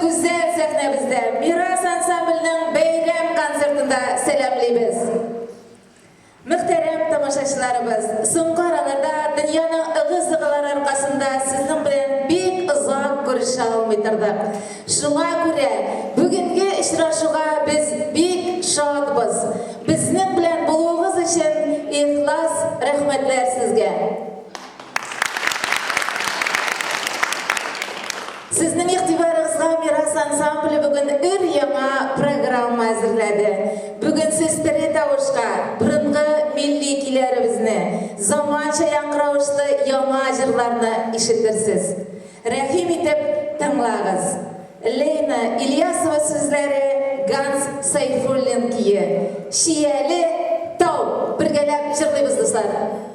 гүзәл сәхнәбездә Мирас ансамбльнең бәйрәм концертында сәламлибез. Мөхтәрәм тамашачыларыбыз, соңгы араларда дөньяның ыгы-зыгылары аркасында сезнең белән бик озак күрешә алмый тордык. Шуңа күрә бүгенге очрашуга без бик шатбыз. Безнең белән булуыгыз өчен ихлас рәхмәтләр сезгә. Сезнең игътибарыгызга Мирас ансамбле бүген өр-яңа программа әзерләде. Бүген сез тере тавышка борынгы милли көйләребезне, заманча яңгыравышлы яңа җырларны ишетерсез. Рәхим итеп тыңлагыз. Лейна Ильясова сүзләре, Ганс Сәйфуллин көе. Чияле тау! Бергәләп җырлыйбыз, дуслар!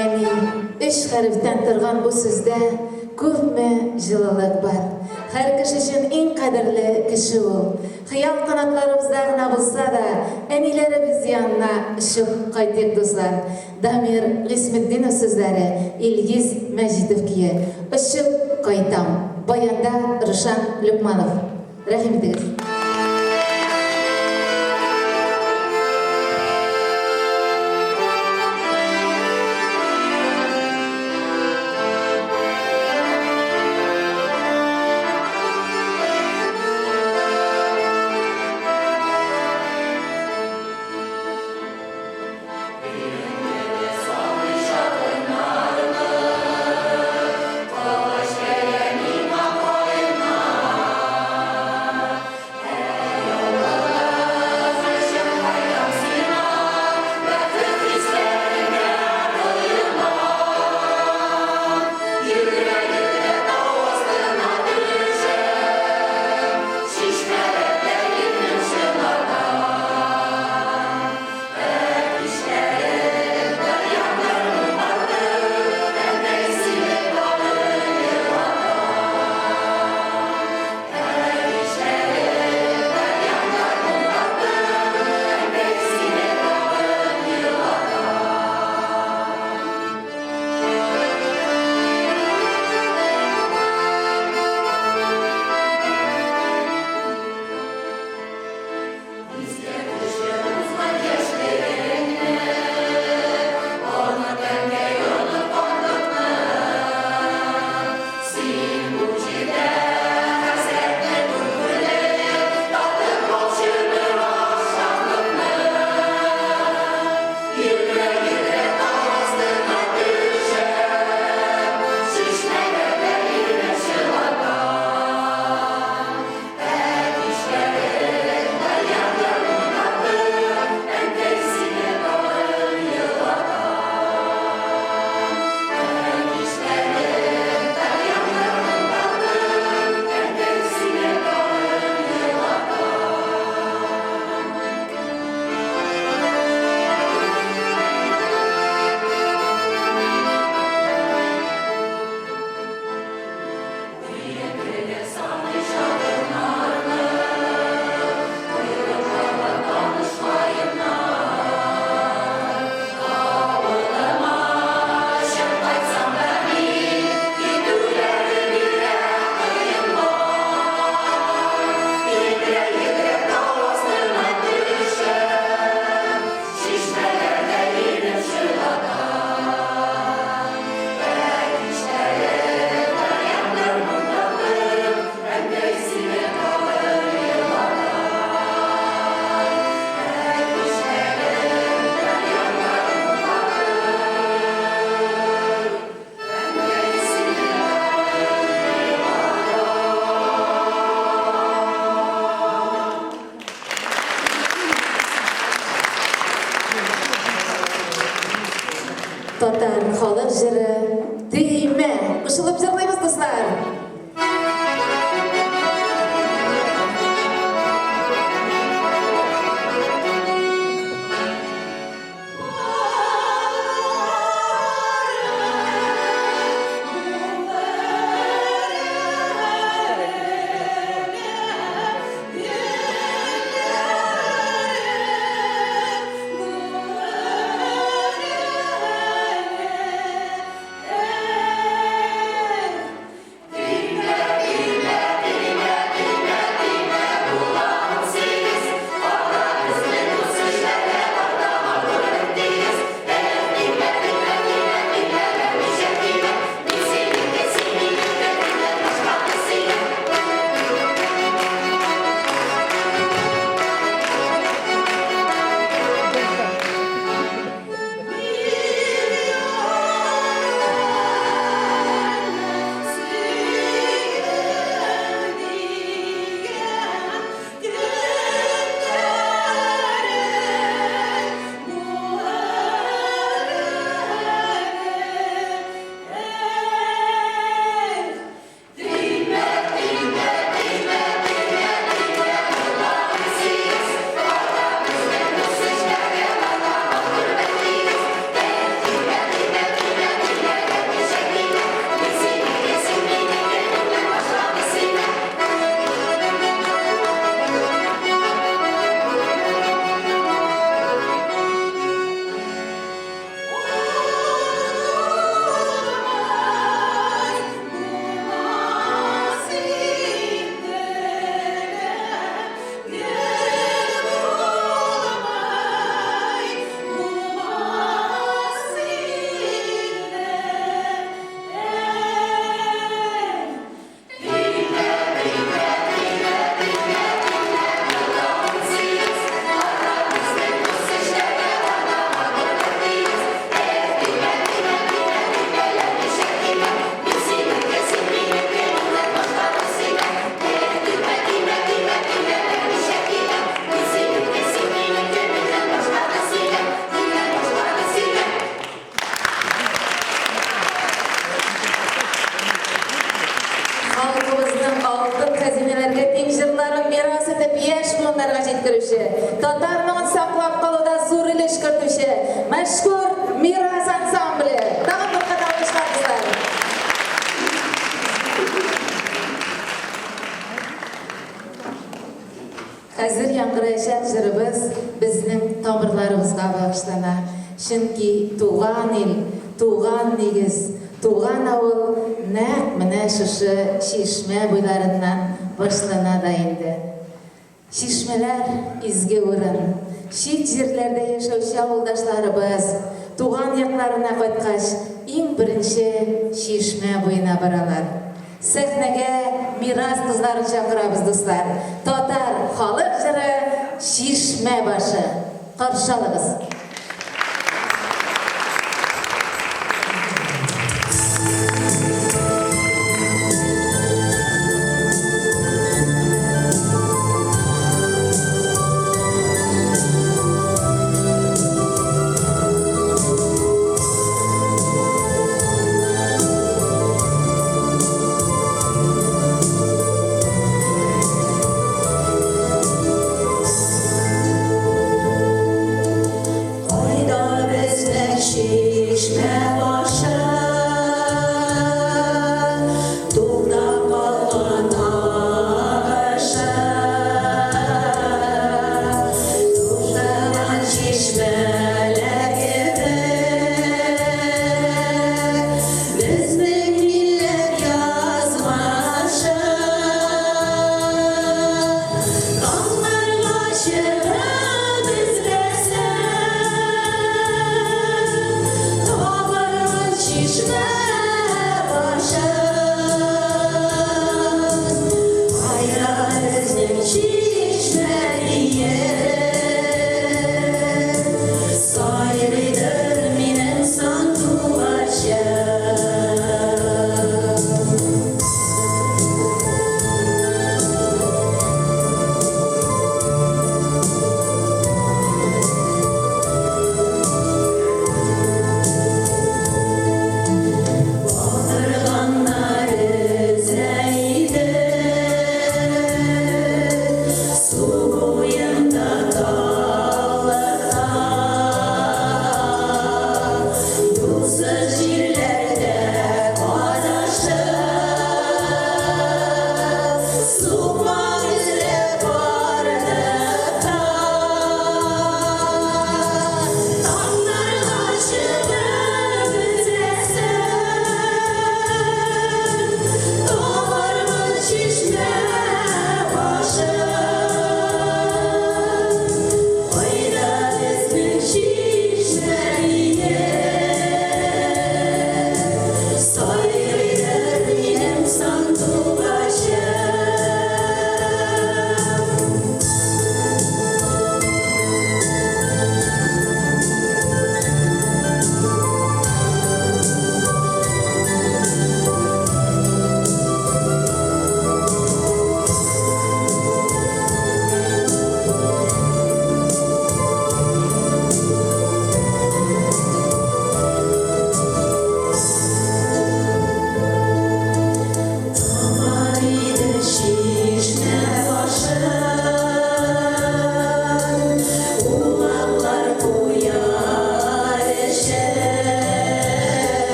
Әни, өч хәрефтән торган бу сүздә күпме җылылык бар. Һәр кеше өчен иң кадерле кеше ул. Хыял канатларыбызда гына булса да, әниләребез янына очып кайтыйк, дуслар. Дамир Гыйсметдинов сүзләре, Илгиз Мәҗитов көе. Очып кайтам. Баянда Рушан Люкманов. Рәхим итегез. Татар халык җыры Төймә. Кушылып җырлыйбыз, дуслар. Халкыбызның алтын хәзинәләргә тиң җырларын мирас итеп яшь буыннарга җиткерүче, татар моңын саклап калуда зур өлеш кертүче мәшһүр Мирас ансамбле. Тагын бер кат алкышлар, дуслар. Хәзер яңгыраячак җырыбыз безнең тамырларыбызга багышлана. Чөнки туган ил, туган нигез, туган авыл нәкъ менә шушы чишмә буйларыннан башлана да инде. Чишмәләр, изге урын. Чит җирләрдә яшәүче авылдашларыбыз, туган якларына кайткач, иң беренче чишмә буена баралар. Сәхнәгә Мирас кызларын чакырабыз, дуслар. Татар халык җыры Чишмә башы. Каршы алыгыз.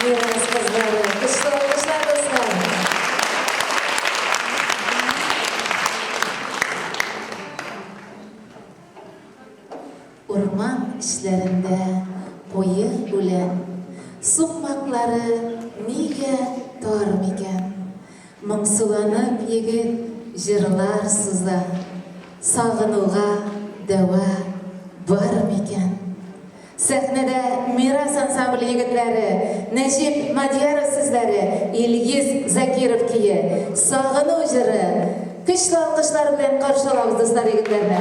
Мирас кызлары, көчле алкышлар, дуслар. Урман эчләрендә куе үлән, Сукмаклары нигә тар микән? Моңсуланып егет җырлар суза, Сагынуга дәва бар микән? Сәхнәдә Мирас ансамбле егетләре, Нәҗип Мадьяров сүзләре, Илгиз Закиров көе, Сагыну җыры. Көчле алкышлар белән каршы алабыз, дуслар, егетләрне.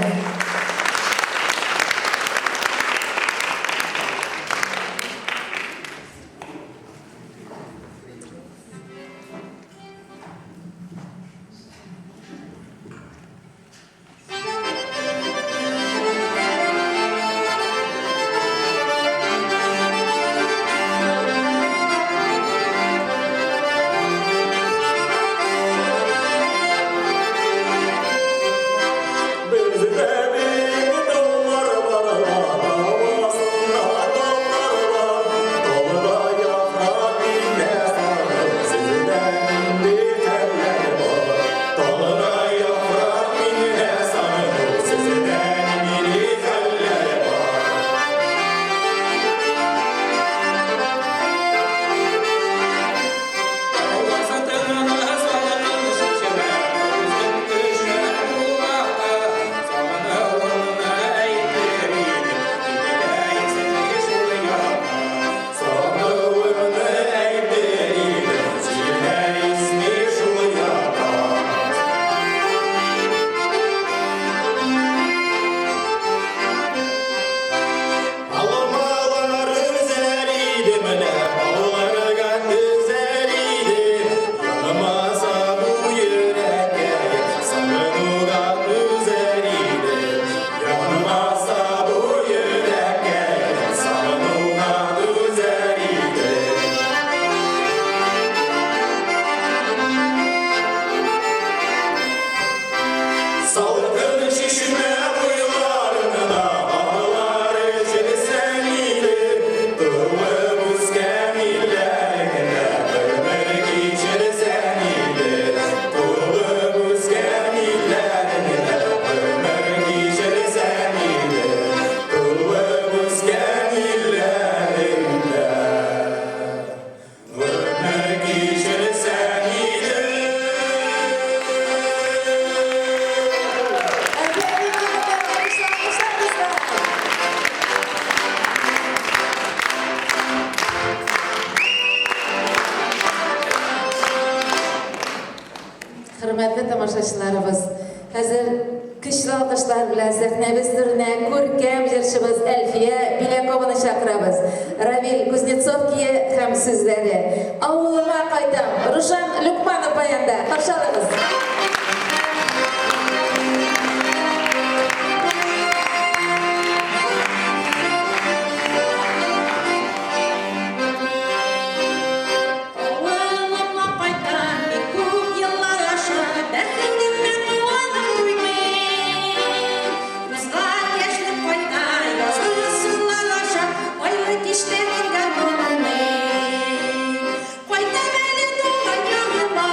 Хөрмәтле тамашачыларыбыз, хәзер көчле алкышлар белән сәхнәбез түренә күркәм җырчыбыз Әлфия Белякованы чакырабыз. Равил Кузнецов кие һәм сүзләре. Авылыма кайтам. Рушан Люкманов баянда. Каршы алыгыз. Авылыма кайтам, бик күп еллар аша, Бәхетемә куанып туймыйм. Узган яшьлек кайта, язгы сулар аша, Айлы кичтә мин гармун уйныйм. Кайтам әле туган ягыма.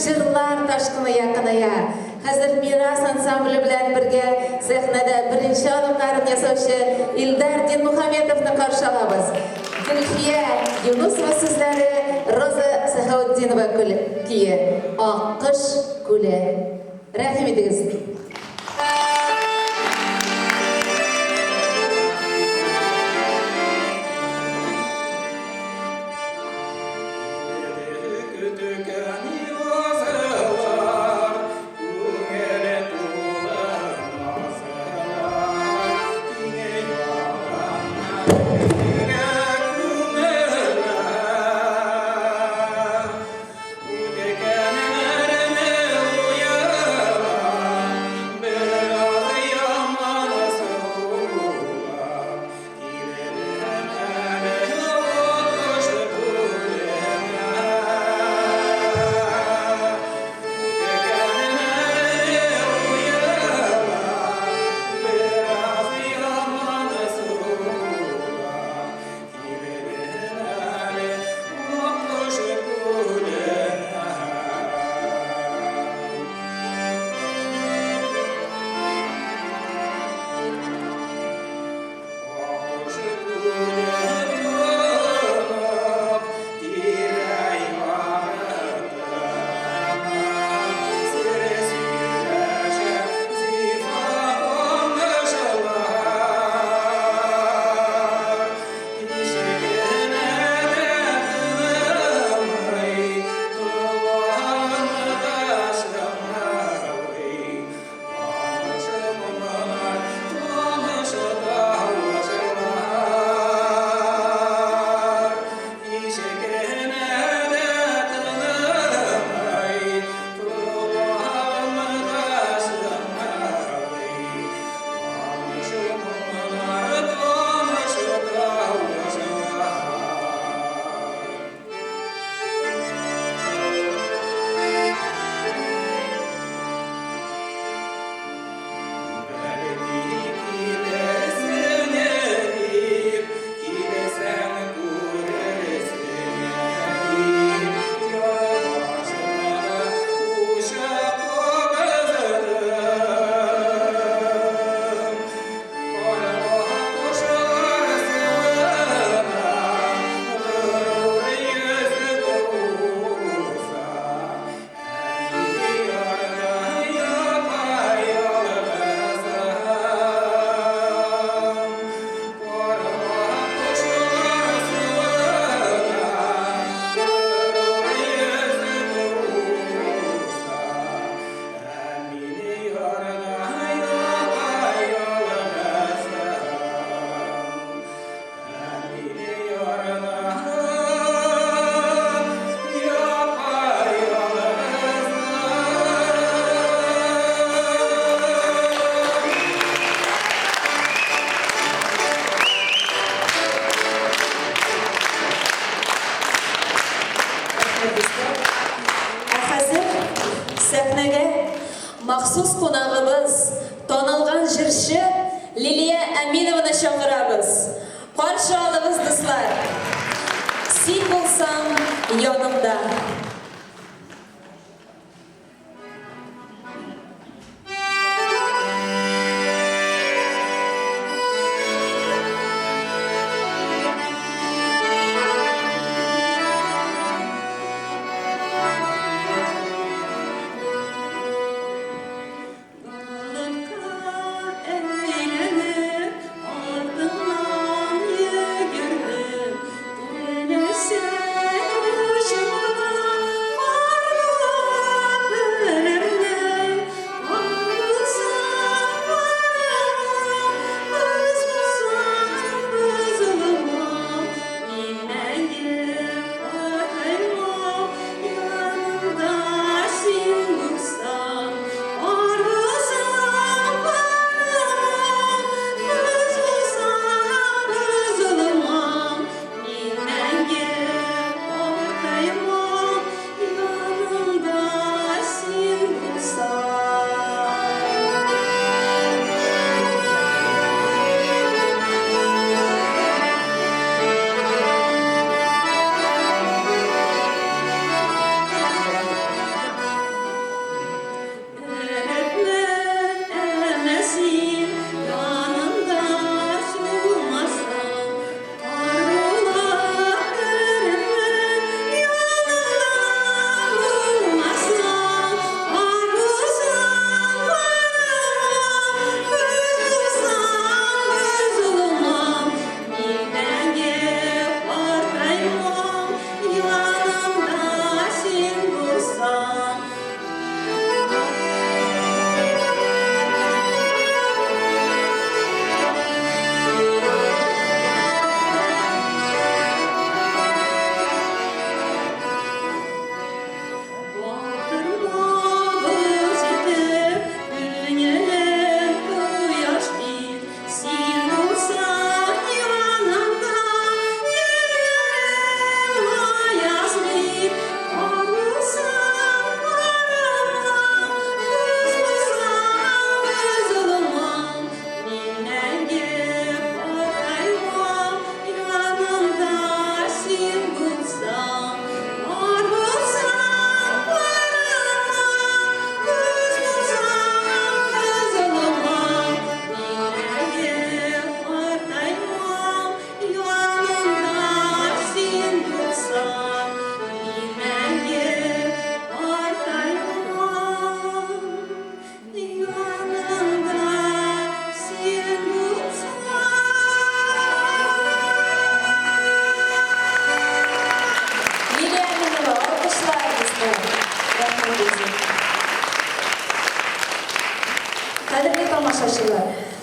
җырлар ташкыны якыная. Хәзер Мирас ансамбле белән бергә сәхнәдә беренче адымнарын ясаучы Илдар Динмухаметовны каршы алабыз. Гөлфия Юнусова сүзләре, Роза Сәхәүтдинова көе, Аккош күле. Рәхим итегез. Ә хәзер сәхнәгә махсус кунагыбыз, танылган җырчы Лилия Әминованы чакырабыз. Каршы алыгыз, дуслар! Син булсаң янымда.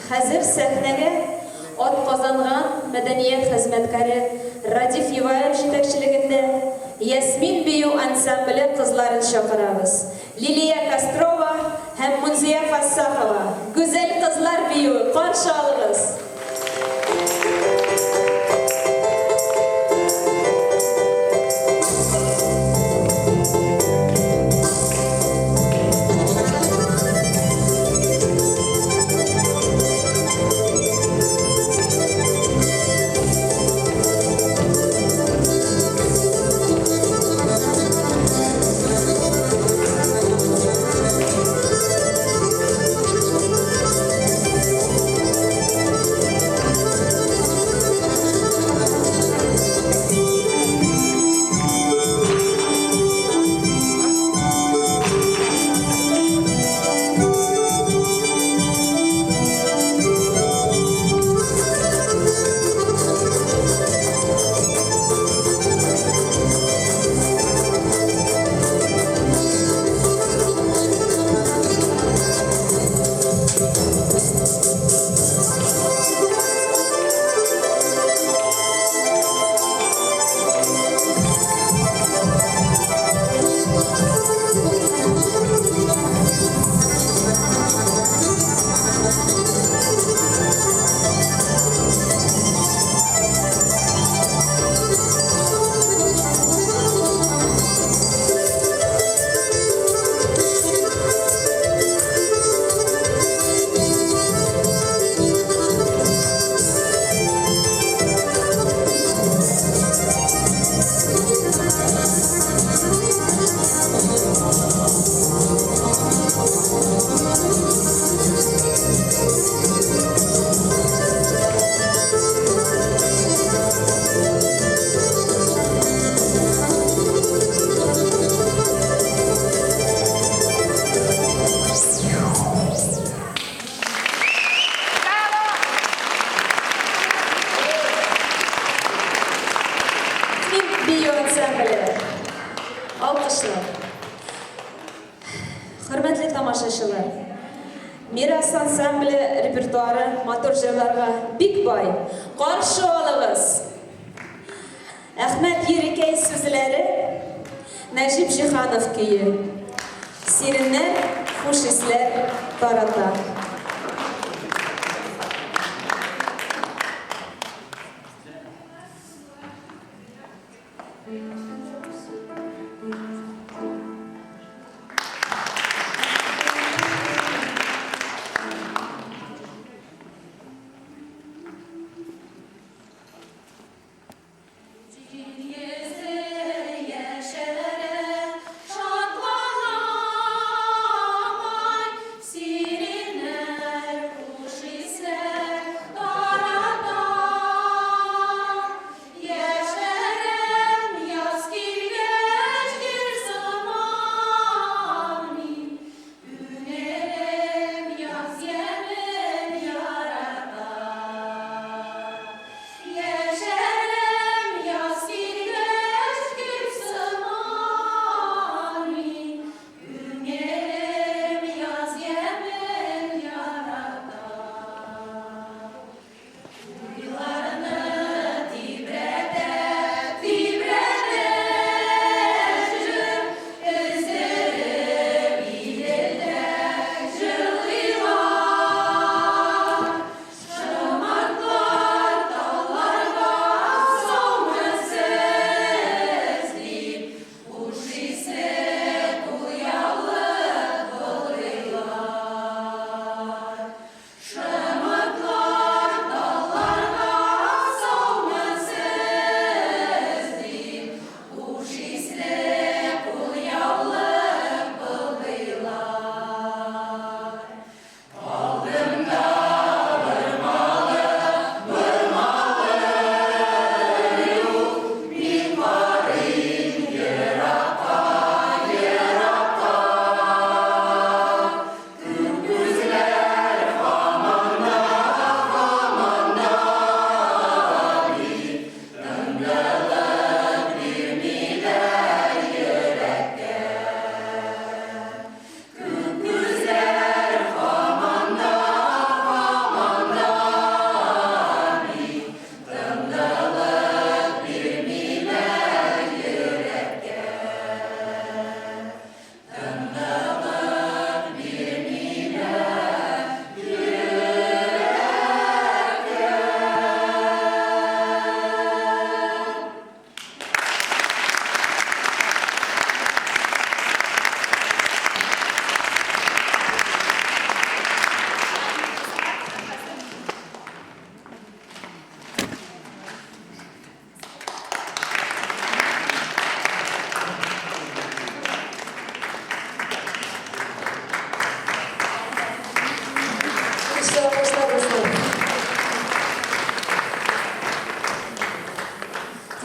Хәзер сәхнәгә атказанган мәдәният хезмәткәре Радиф Юваев җитәкчелегендә Ясмин бию ансамбле кызларын чакырабыз. Лилия Кострова һәм Мунзия Фассахова, Гүзәл кызлар биюе, каршы алыгыз! Мин бию ансамбле. Алкышлар. Хөрмәтле тамашачылар, Мирас ансамбле репертуары матур җырларга бик бай. Каршы алыгыз! Әхмәт Ерикәй сүзләре, Нәҗип Җиһанов көе. Сиреннәр хуш исләр тарата.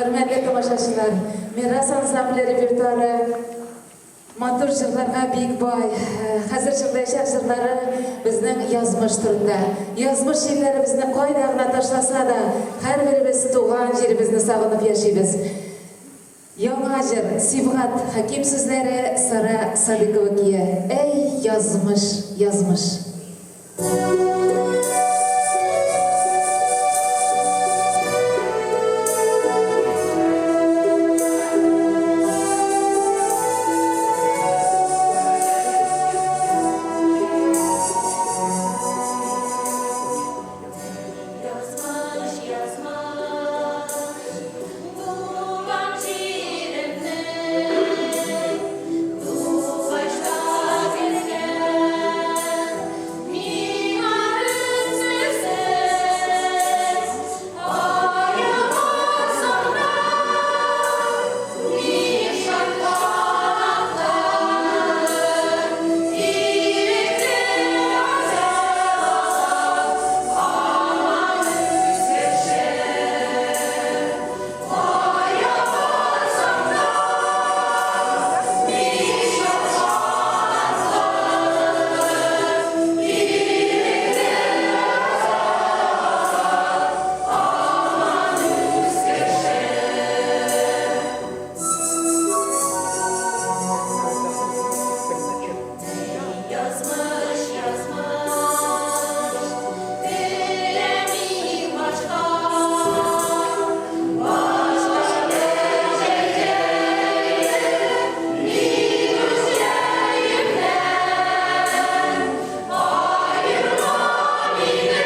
Хөрмәтле тамашачылар, Мирас ансамбле репертуары матур җырларга бик бай. Хәзер җырлаячак җырлары безнең язмыш турында. Язмыш җилләре безне кайда гына ташласа да, һәрберебез туган җиребезне сагынып яшибез. Яңа җыр, Сибгат Хәким сүзләре, Сара Садыйкова көе. Әй, язмыш, язмыш. Язмыш, язмыш, туган җиремне тугачта биргән миңа өзлексез аермасаң да нишан канатлар ирекле азат һаман үсешеп кая барсам да нишан канатлар ирекле азат һаман үсешеп. Язмыш, язмыш, теләмим башка, башка дәрәҗәгә мин үз җаемнан. Аерма мине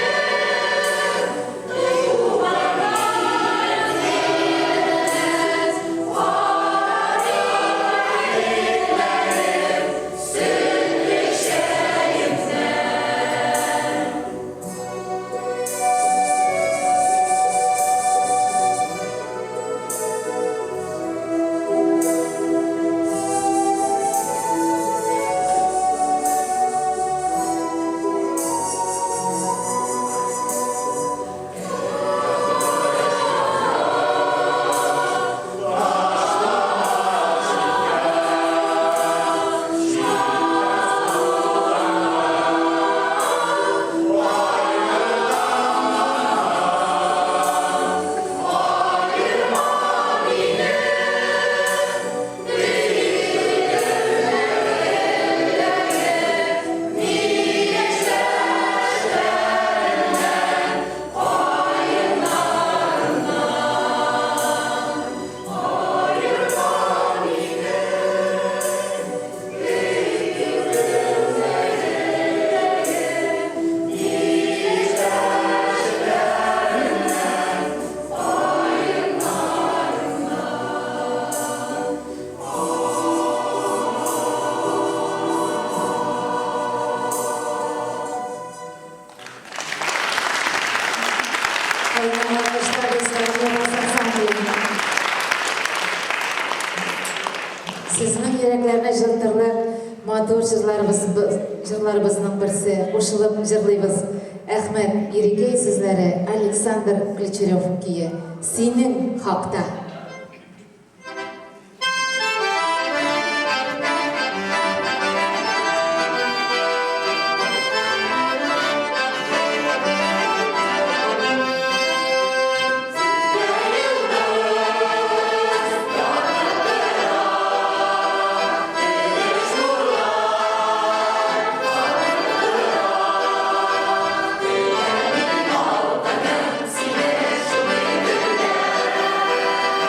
туганнарымнан, кара сөтле чәемнән. Кайнар алкышлар сезгә, Мирас ансамбле. Сезнең йөрәкләрне җылытырлык матур җырларыбыз, җырларыбызның берсе. Кушылып җырлыйбыз. Әхмәт Ерикәй сүзләре, Александр Ключерев көе. Синең хакта. Сине шундый гөлләр.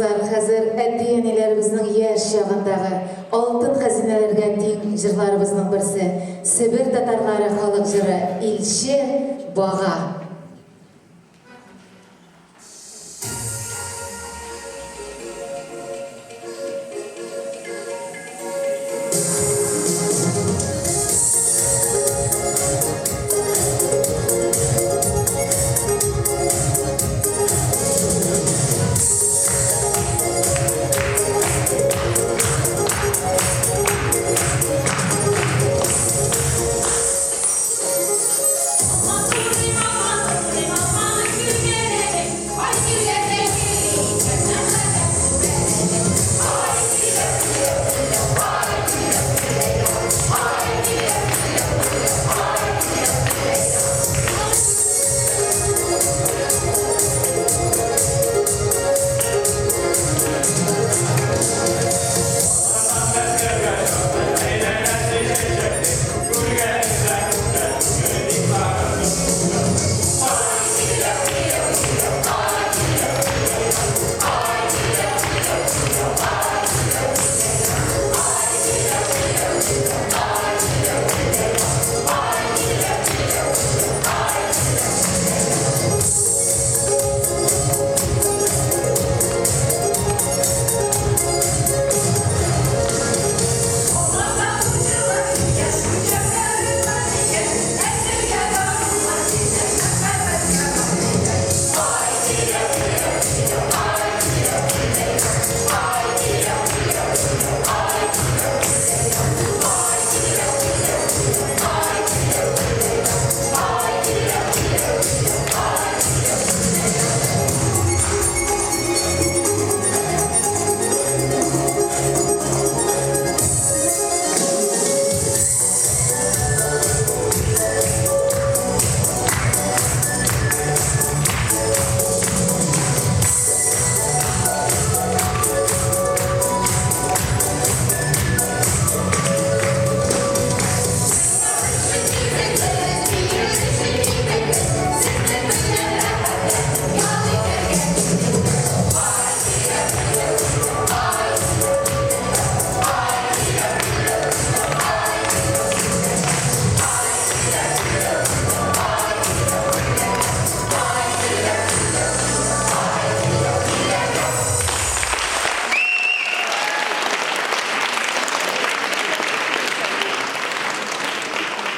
Дуслар, хәзер әти-әниләребезнең яшь чагындагы алтын хәзинәләргә тиң җырларыбызның берсе, Себер татарлары халык җыры Илче бага.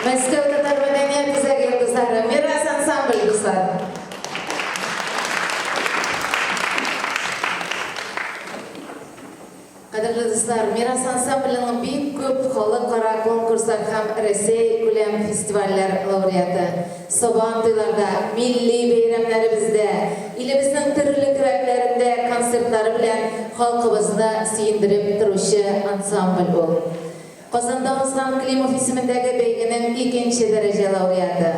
Мәскәү татар мәдәният үзәге йолдызлары, Мирас ансамбль, дуслар. Кадерле дуслар, Мирас ансамбленең бик күп халыкара конкурслар һәм Рәсәй күләм фестивальләр лауреаты. Сабан туйларда, милли бәйрәмнәребездә, илебезнең төрле төбәкләрендә концертлары белән халкыбызны сөендереп торучы ансамбль ул. Казанда узган Климов исемендәге бәйгенең икенче дәрәҗә лауреаты.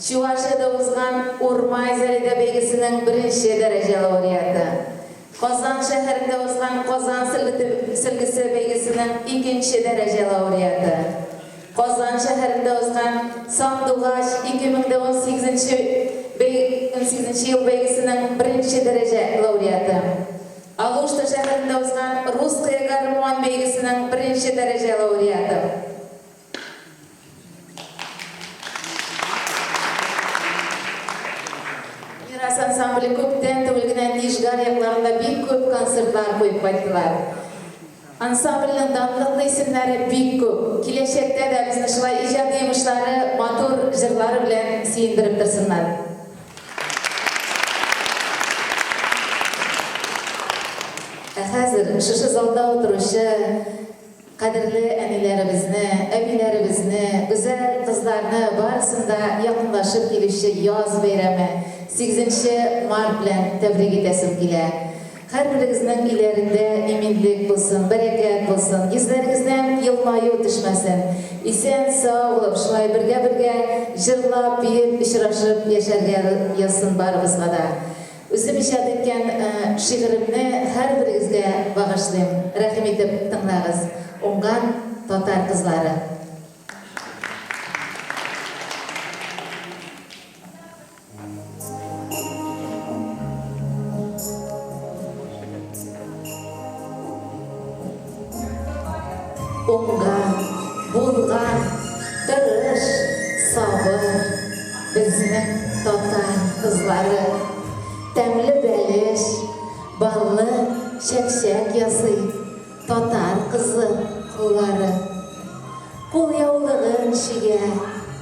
Чувашиядә узган Урмай Залидә бәйгесенең беренче дәрәҗә лауреаты. Казан шәһәрендә узган Казан сөлгесе бәйгесенең икенче дәрәҗә лауреаты. Казан шәһәрендә узган Сандугач 2018 унсигезенче ел бәйгесенең беренче дәрәҗә лауреаты. Алушта шәһәрендә узган Русская гармонь бәйгесенең беренче дәрәҗә лауреаты. Мирас ансамбле күптән түгел генә Нижгар якларында бик күп концертлар куеп кайттылар. Ансамбльнең данлыклы исемнәре бик күп. Киләчәктә дә безне шулай иҗади уңышлары, матур җырлары белән сөендереп торсыннар. Ә хәзер шушы залда утыручы Кадерле әниләребезне, әбиләребезне, гүзәл кызларны барысын да якынлашып килүче яз бәйрәме, сигезенче март белән тәбрик итәсем килә. Һәрберегезнең өйләрендә иминлек булсын, бәрәкәт булсын, йөзләрегездән елмаю төшмәсен. Исән-сау булып, шулай бергә-бергә җырлап, биеп, очрашып яшәргә язсын барыбызга да. Үзем иҗат иткән шигыремне һәрберегезгә багышлыйм. Рәхим итеп тыңлагыз, уңган татар кызлары! Безнең татар кызлары тәмле бәлеш, баллы чәкчәк ясый, татар кызы куллары. Кулъяулыгын чигә,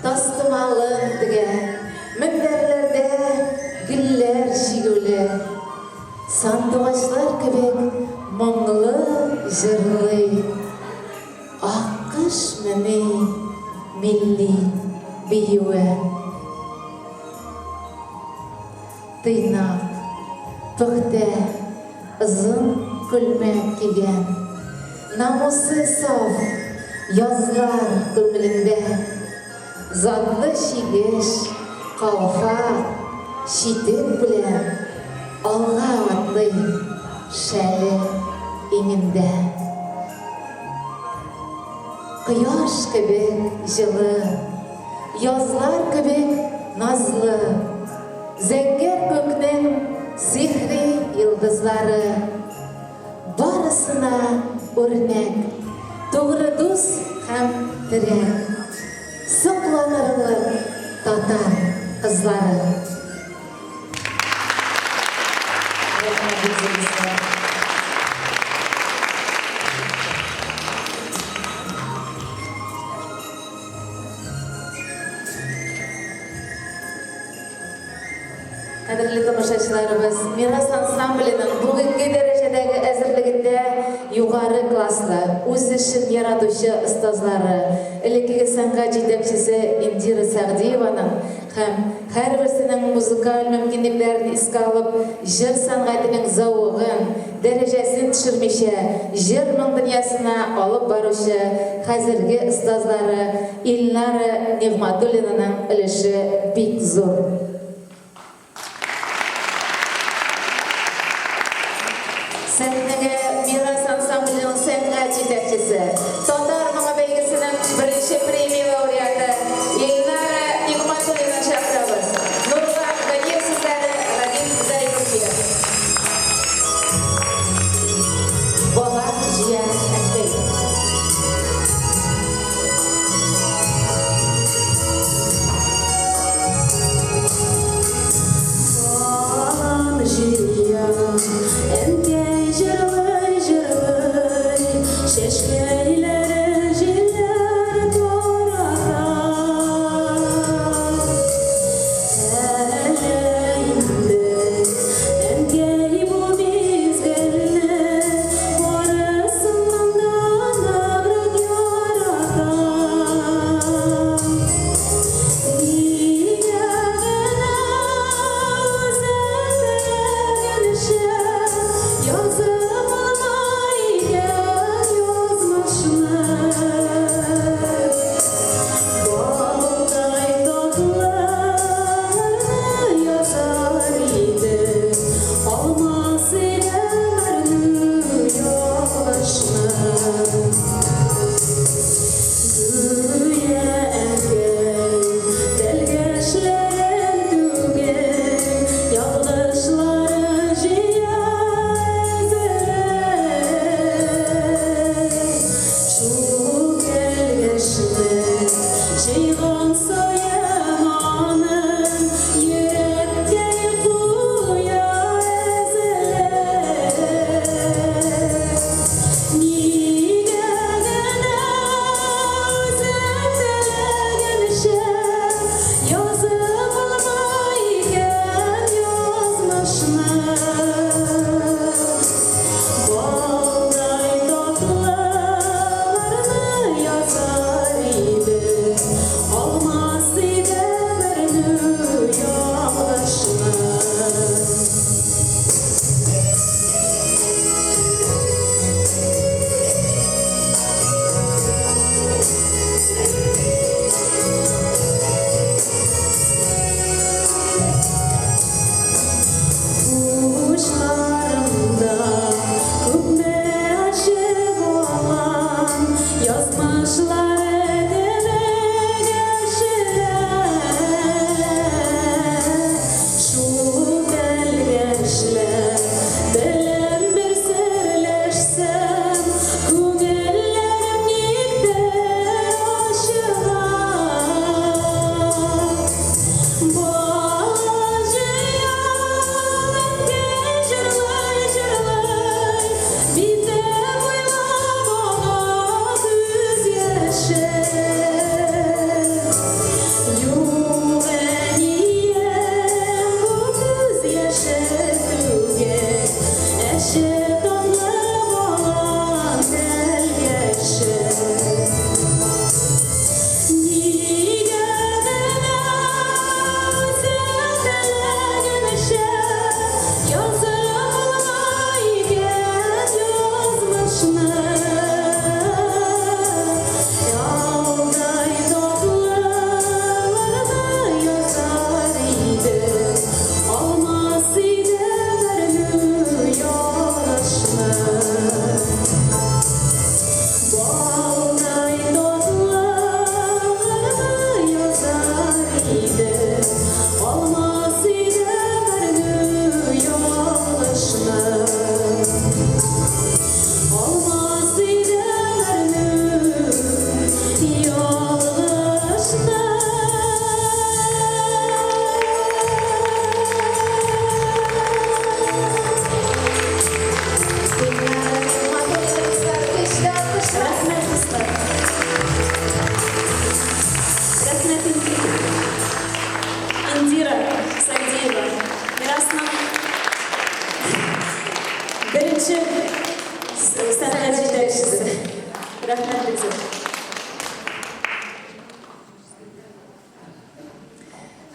тастымалын тегә, мендәрләрдә гөлләр чигүле. Сандугачлар кебек моңлы җырлый. Аккош мени милли биюе. Тыйнак, пөхтә, озын күлмәк кигән. Намусы саф, язлар күңелендә. Затлы чигеш, калфак, читек белән алга атлый, шәле иңендә. Кояш кебек җылы, язлар кебек назлы, зәңгәр күкнең сихри йолдызлары. Барысына үрнәк, тугры дус һәм терәк, сокланырлык татар кызлары. Рәхмәт үзегезгә. Кадерле тамашачыларыбыз, Мирас ансамбленең бүгенге дәрәҗәдәге әзерлегендә югары класслы, үз эшен яратучы остазлары, элеккеге сәнгать җитәкчесе Индира Сәгъдиеваның һәм һәрберсенең музыкаль мөмкинлекләрен искә алып, җыр сәнгатенең зәвыгын, дәрәҗәсен төшермичә, җыр-моң дөньясына алып баручы хәзерге остазлары Илнара Нигъмәтуллинаның өлеше бик зур. Сәхнәгә Мирас ансамбленең сәнгать җитәкчесе, Татар моңы бәйгесенең беренче премия лауреаты Илнара Нигъмәтуллинаны чакырабыз. Нурлан Ганиев сүзләре, Рәдиф Зарипов. Бала җыя әнкәй.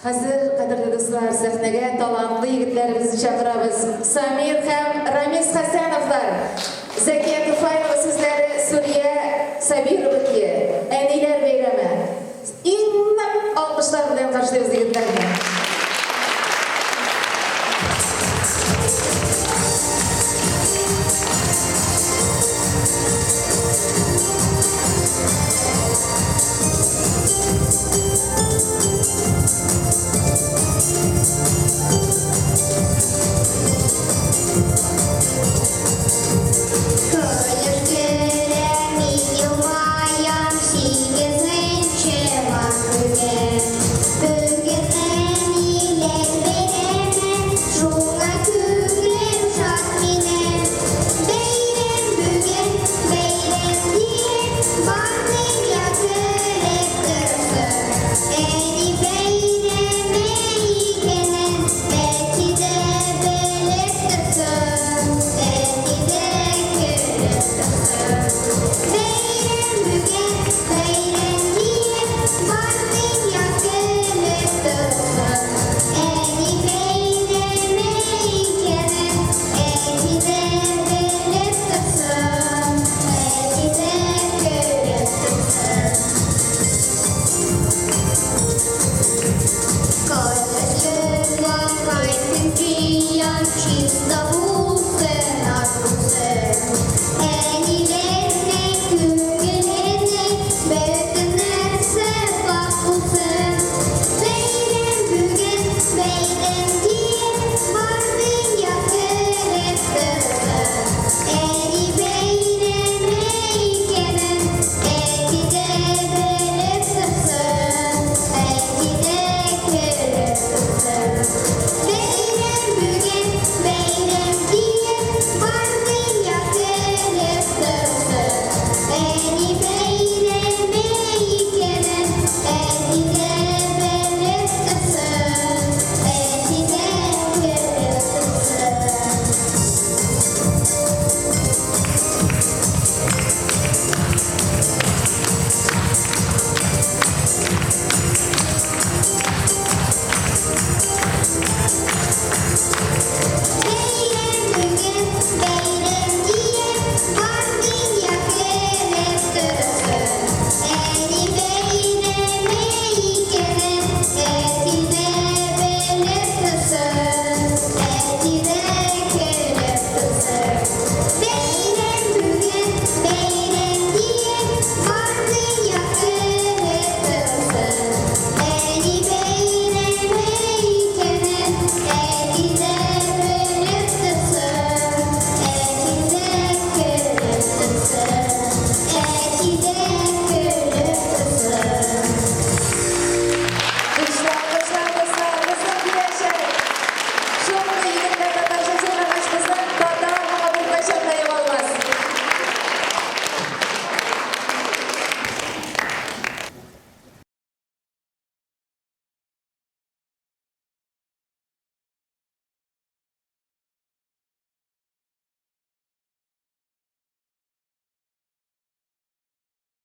Хәзер, кадерле дуслар, сәхнәгә талантлы егетләребезне чакырабыз. Самир һәм Рамис Хәсәновлар. Зәкия Туфаева сүзләре, Сүрия Сабирова көе. Әниләр бәйрәме. Иң нык алкышлар белән каршылыйбыз егетләрне.